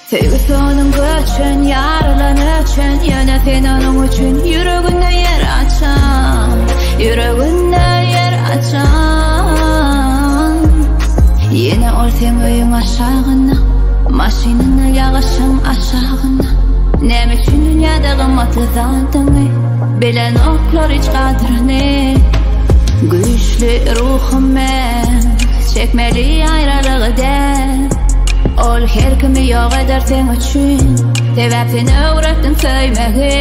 Söýgüsi onuň göçen, ýarylan öçen, Ýöne sen onuň üçin ýüreginde ýer açan, Ýüreginde ýer açan. Ýene ol seň öýüň aşagynda, Maşynynda ýagyşyň aşagynda. Näme üçin dünýäde gymmatly zadyňy Bilenoklar hiç gadryny. Güýçli ruhum men, Çekmeli aýralygy däl. Ol her kimi ýok eder seň üçin, Sebäp sen öwretdiň söýmegi.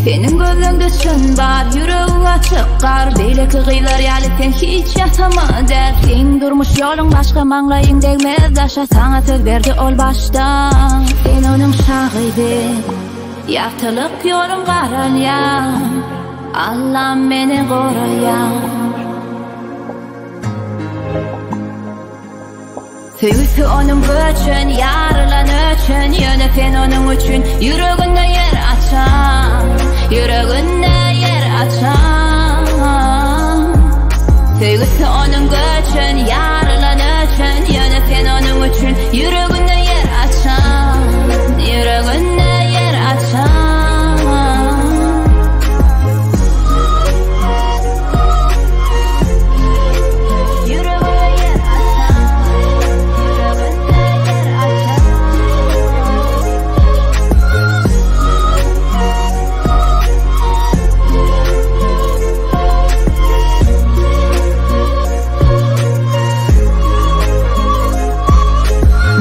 Seniň gözleňde çyn bar, ýüregiň açyk gar, Beýleki gyzlar ýaly sen hiç ýasama däl. Seň durmuş ýoluň başga maňlaýyň degmez daşa, Saňa söz berdi ol başda. Sen onuň şahydy, ýagtylyk ýolum garalýar, Allam meni goraýar. Söýgüsi onuň göçen, ýarylan öçen, Ýöne sen onuň üçin ýüreginde ýer açan, Ýüreginde ýer açan. Söýgüsi onuň göçen, ýarylan öçen, Ýöne sen onuň üçin ýüreginde ýer açan, Ýüreginde ýer açan.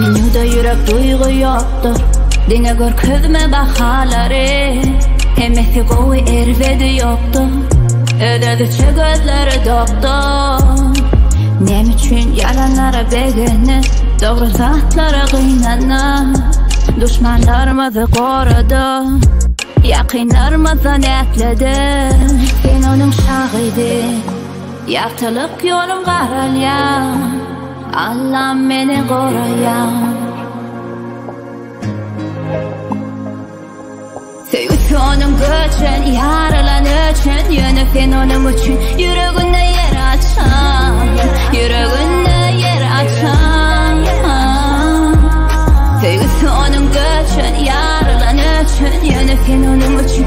Menýuda ýürek duýgy ýokdur Diňe görkezme bahalary Hemmesi gowy erbedi ýokdur Öz-özüçe gözleri dokdur Näme üçin ýalanlara begenip Dogry zatlara gynanyp Duşmanlarymyzy gorady Ýakynlarymyzdan ätledi Sen onuň şahydy Ýagtylyk ýolum garalýar Allam meni goraýar Söýgüsi onuň göçen, ýarylan öçen, Ýöne sen onuň üçin ýüreginde ýer açan, Ýüreginde ýer açan. Söýgüsi onuň göçen, ýarylan öçen, Ýöne sen onuň üçin.